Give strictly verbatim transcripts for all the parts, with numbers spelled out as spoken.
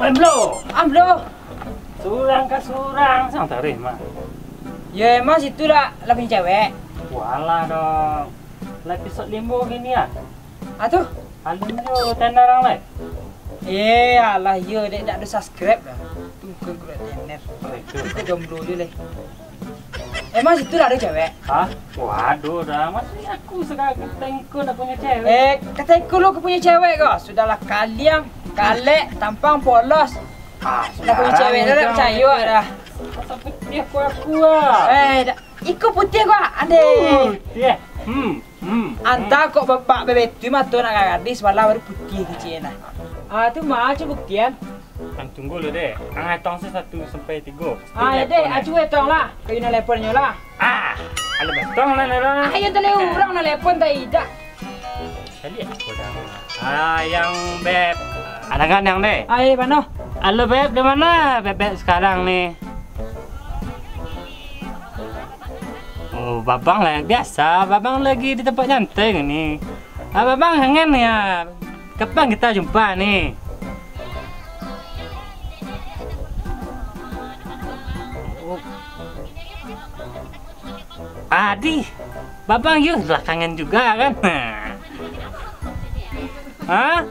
Amblo. Amblo. Surang ka surang, sang tarih mah. Yo, emang situ lah, lah punyo cewek. Walah dong. Lah episod limo kini ah. Ah tu? Alun jo tenda rang lai. Eh, alah, iyo, dek, dak ado subscribe lah. Tu bukan kuliah tener. Oh, itu. Itu jomblo je lah. Emang situ lah ado cewek? Hah? Waduh dah, maksudnya aku sekarang katengku nak punya cewek. Eh, katengku lu ke punya cewek kau? Sudahlah kaliang, kalek, tampang, polos. Ah, nak punya cewek dah, dah percaya dah. Masa putih aku, aku ah. Eh, dak. Iko putih kau, ande. Putih. Hmm. Hmm. Anta kok babak bebetui mato nak gadis, malah baru putih kecil nah. Ah, tu mah, acu buktian. Ang tunggu lu, Dek. Ang atong se satu sampai tigo. Ah, ya, Dek, acu atong lah. Kayu naleponyo lah. Ah, ada betong lah, lah. Ayo, tadi urang nalepon tadi dak. Tadi aku dah. Ah, yang beb. Ada kan yang, Dek? Ah, iya, mano? Halo, Beb, di mana Beb, Beb sekarang nih? Oh, Babang lah biasa, Babang lagi di tempat nyantai ni. Ah, Babang kangen ya. Kapan kita jumpa ni? Oh. Adi, Babang yo lah kangen juga kan? Hah?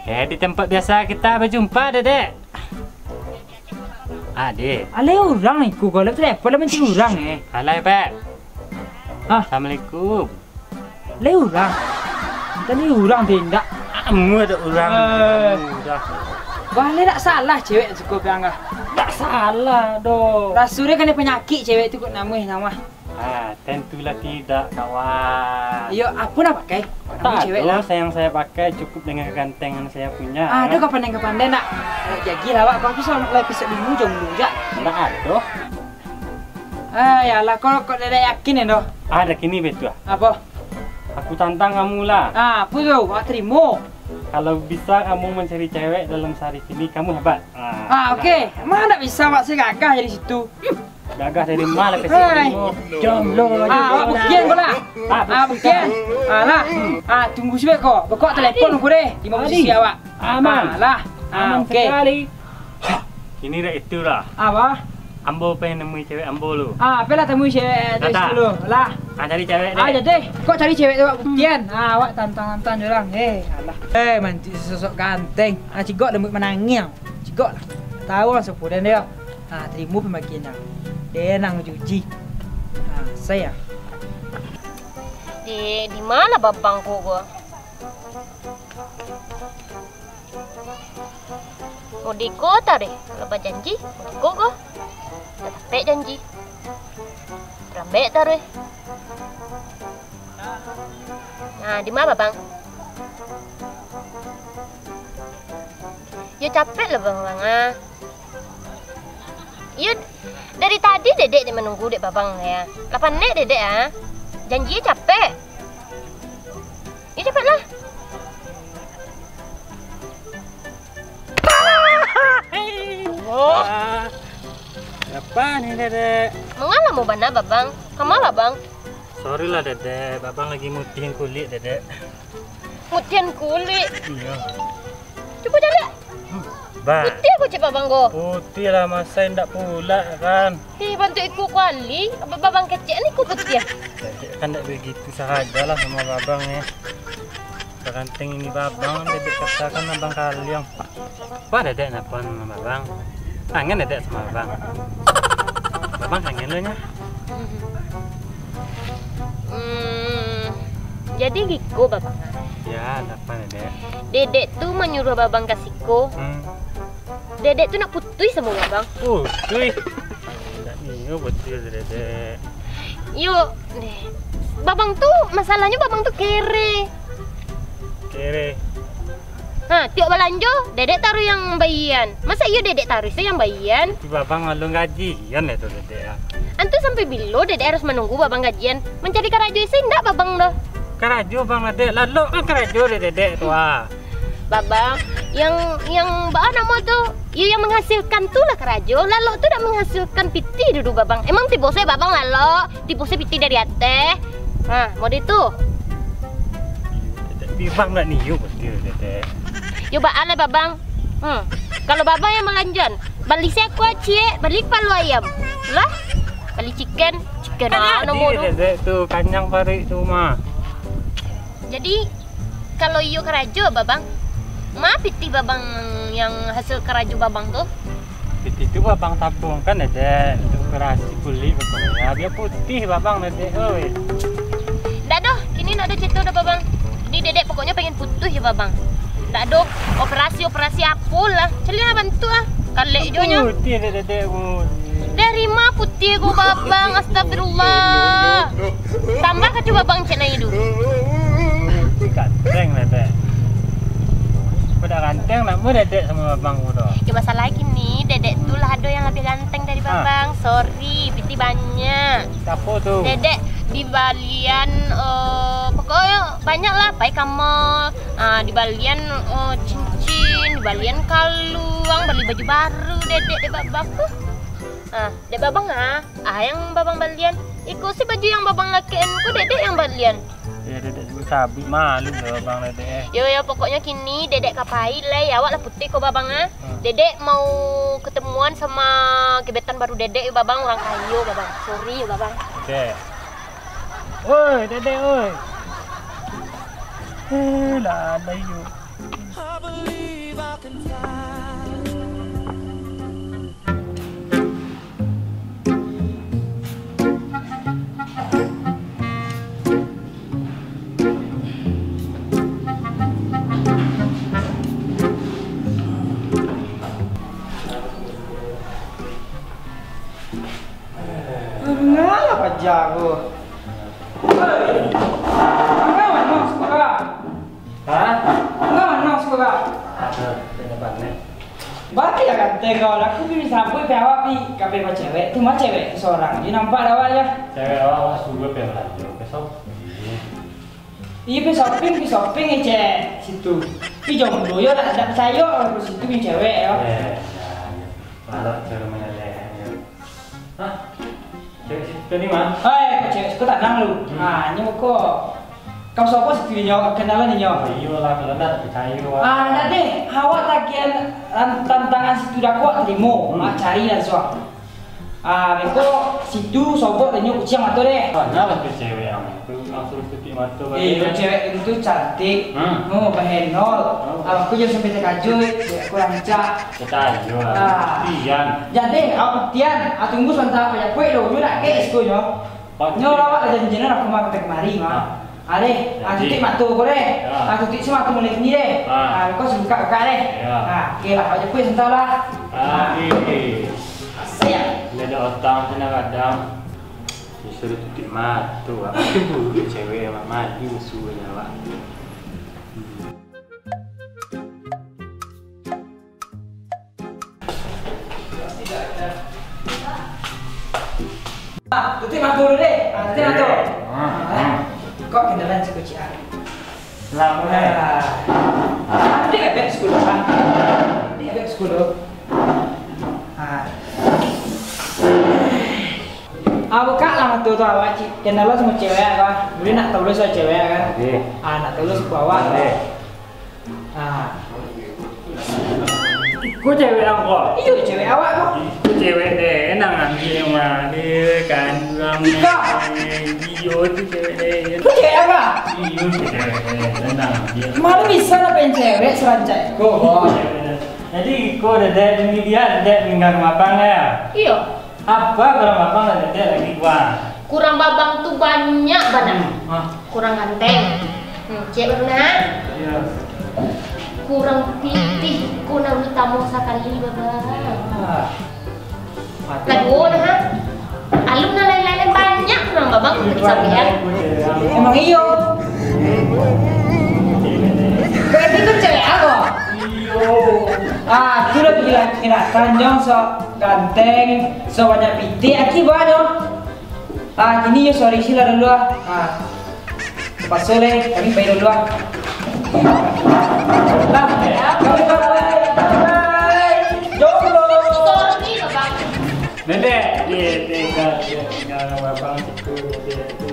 Eh, di tempat biasa kita berjumpa, Dedek. Ade. Alai urang iku, kalau telepon lah mancari urang, eh. Alai, Pak. Hah? Assalamualaikum. Lai urang. Entah lai urang tu indak. Amu ada urang. Eh. Udah. Bah, lai dak salah cewek suko piang kah? Dak salah doh. Rasulnyo kanai panyakik cewek tu kok namuah-namuah. Ah, tentulah tidak, kawan. Iyo, apo nak pakai? Kamu cewek lah. Tak ada yang saya pakai, cukup dengan kegantengan saya punya. Ah, ado kapandai-kapandai nak. Nak jadi lah, Wak. Kau tu sama lah episode limo jam dulu jak. Ndak ado. Ah, yalah, kau kok dak yakin ya, doh? Ah, dah kini betul. Apo? Aku tantang kamu lah. Ah, apo tu? Wak terima. Kalau bisa kamu mencari cewek dalam sehari ini, kamu hebat. Ah, oke. Mana bisa, Wak, saya gagah dari situ. Hmm. Gagah dari mana ke sini? Jomblo. Ah, awak buktian kau lah. Ah, buktian. Ah, lah. Ah, tunggu sajo kau. Bekok telepon aku deh. Di mana posisi awak? Aman. Ah, lah. Ah, aman oke. Sekali. Ini dah itu lah. Apa? Ambo pengen nemui cewek ambo lu. Ah, apalah temui cewek tu dulu lah. Ah, cari cewek deh. Ah, jadi. Kok cari cewek tu, Wak, buktian? Ah, awak tantang-tantang je orang. Eh, alah. Eh, manti sosok ganteng. Ah, cigok lembut manangil. Cigok lah. Tahu lah siapa dia. Ah, terima pembagiannya. Dia nang cuci. Ah, saya. Di, di mana babang ko ko? Mau di kota deh, kalau bajanji, mau di kota. Tapek janji. Rambek taruh. Nah, di mana, Bang? Ya capek lah, Bang, Bang, ah. Iyo, dari tadi Dedek dek manunggu dek Babang ya. Lah panek Dedek ah. Janji capek. Iyo capeklah. Oh. Ah, apa ni, Dedek? Mangala mau bana, Babang? Kama, Babang? Sorry lah, Dedek. Babang lagi mutihin kulik, Dedek. Mutihan kulik. Iyo. Cubo caliak. Bah. Putih apo cek Babang ko? Putih lah, masa indak pulak kan? Ih, bantuak iko kuali, Babang kecek ni iko putih. Dedek kan ndak begitu sahaja lah sama Babang ni. Baganteng ini Babang, Dedek katakan Abang Kaliang. Apa Dedek nelpon Babang? Kangen Dedek sama Babang. Babang kangen lo nya. Hmm, jadi giko, Babang. Ya, ada apa, Dedek? Dedek tu manyuruah Babang ka siko. Hmm. Dedek tu nak putuih samo Babang. Putuih? Ndak nio putuih, Dedek. Yo, Babang tu, masalahnyo Babang tu kere. Kere? Ha, tiok balanjo, Dedek taruih yang bayian. Masa iyo Dedek taruih se yang bayian? Tapi Babang alun gajian itu, Dedek, ya. Antu sampai bilo Dedek harus manunggu Babang gajian? Mancari karajo isi ndak Babang doh? Karajo Bang Dedek, lalok kan karajo dek Dedek tu, ah. Babang, yang, yang baa namo tu, iyo yang menghasilkan tu lah karajo, lalok tu dak menghasilkan pitih dudu Babang. Emang tibo se Babang lalok? Tibo se pitih dari ateh. Ha, mode tu. Iyo, Dedek. Bibang nak niup betul, Dedek. Yo baa lai, Babang. Hmm. Kalau babang yang balanjoan, bali seko ciek, bali kapalo ayam. Lah, bali chicken, chicken Kan ah, jadi, nomor tu. Dedek tu, kanyang paruik tu mah. Jadi, kalau iyo karajo babang, ma pitih babang yang hasil karajo babang tu? Pitih tu babang tabungkan, Dedek, untuk operasi kulik, pokoknyo. Biar putih babang, Dedek, oi. Ndak doh, kini ndak ado carito doh, babang. Ni Dedek pokoknyo pengen putuih jo babang. Ndak ado operasi-operasi apo lah. Caliak lah bantuak ah. Kalek jo nyo. Putih, Dedek, Dedek, oi. Dari ma putih ko babang, astagfirullah. Tambah kaco babang cek nai tu. Ganteng, Dedek. Kok dak ganteng, nak mau Dedek samo babang ko doh. Yo, masalah gini, Dedek tu lah ado yang labiah ganteng dari Ah. babang. Sorry, pitih banyak. Siapo tu? Dedek dibalian, eh, pokoknyo banyak lah, pai ka mall, ah, dibalian, eh, cincin, dibalian kaluang, bali baju baru, Dedek, dek babang. Ah, dek babang ah, ah, yang babang balian. Iko se baju yang babang lakekan ko, Dedek yang balian. Ya, Dedek sabuik-sabuik, malu lah babang, Dedek, eh. Yo, yo, pokoknyo kini Dedek ka pai lai, awak lah putih ko babang ah. Hmm. Dedek mau ketemuan sama gebetan baru Dedek, babang, urang kayo, babang. Sorry yo, babang. Dedek. Oi, Dedek, oi. Eh, lah, lah, yo. Ngalah paja ko. Hei, angkau mano siko ka? Hah? Angkau mano siko ka? Aduh, kena panek. Baliak lah ganteng kau, aku pi sabuik pi awak pi ka pai bacewek, tu mah cewek tu sorang, dak nampak dek awak jo. Cewek awak, awak suruah pai balanjo, ka Shopee. Iyo, pai shopping, pai shopping, ngecek situ. Pi jomblo yo, dak, dak picayo, kalau situ pi cewek yo. Eh, yo, yo. Malah cewek menyaleh, yo. Hah? Cewek situ tadi mah? Oi, kok cewek situ tanang lu. Hmm. Ah, nyo ko. Kau sopo situ nyo, kenalan nyo? Oh, iyolah, kalau ndak picayo, ah. Ah, ndak deh, awak tagihan ran-, tantangan situ dak kuat tarimo. Hmm. Ah, cari langsuang. Ah, beko situ sobok dan nyo kuciang mato deh. Banyak lah tu cewek ang tu, langsung tutuik mato. Eh, balik. Cewek itu cantik. Hmm. Oh, bahenol. Oh. Abang ko jan sampai takajuik, cewek ko rancak. Picayo lah. Ah. Buktian. Jadi, ah, buktian. Ah, tunggu sabanta, paja kuek dulu, nyo nak ke situ nyo. Nyo lawak lah janjian, aku mah ka kamari, mah. Ah. Ah, deh, ah, tutuik mato ko deh. Ya. Ah, tutuik se mato mulai kini deh. Ah. Ah, ko sabukak-bukak deh. Ya. Ah, oke lah, paja kuek sabanta lah. Ah, oke. Sayang. Ndak ado utang, kena kadang. Disuruah tutuik mato, ah. Itu buruk cewek, mak mati musuh nyo, Pak. Ah, tutuik mato dulu deh. Ah, tutuik mato. Ah, ah. Kok kenalan si kuciang? Lamo, eh. Ah. Nanti bebek sepuluh, Pak. Nanti bebek sepuluh. Ah. Ah, bukak lah mato tu awak, cik. Kenalan samo cewek, apa? Buliah nak tahu dulu soal cewek, kan? Oke. Ah, nak tahu dulu suku awak. Oke. Ah. Ko cewek ang ko? Iyo, cewek awak ko. Ko cewek deh, nan ambiak mah, deh, kan, urang. Ika. Iyo, tu cewek deh. Ko cewek ang ko? Iyo, tu cewek deh, nan ambiak. Malu bisa lah pen cewek serancak ko. Oh, cewek deh. Jadi, ko deh, deh, ini dia, deh, minggang mapang ya? Iyo. Apa kurang babang lah, Dedek, lagi kurang? Kurang babang tu banyak bana. Hmm, ah. Kurang ganteng. Hmm, cek baru nah. Iya. Kurang pitih, kurang utamo sakali, babang. Ah. Kaduo nah, ha? Alun nah lain-lain banyak kurang babang, Iya, disampaian. Iya. Emang iyo. Berarti itu cewek aku. Iyo. Ah, tu lah gila, gila. Tanjong sok ganteng, sok banyak pitih, aki banyak. Ah, kini yo sorry sih lah dulu ah. Ah. Terpaksa leh, kami pai dulu ah. Lah, kami pai. Jomblo. Sorry, Bang. Dedek, iya, tinggal, tinggal, tinggal, Bang, itu, itu.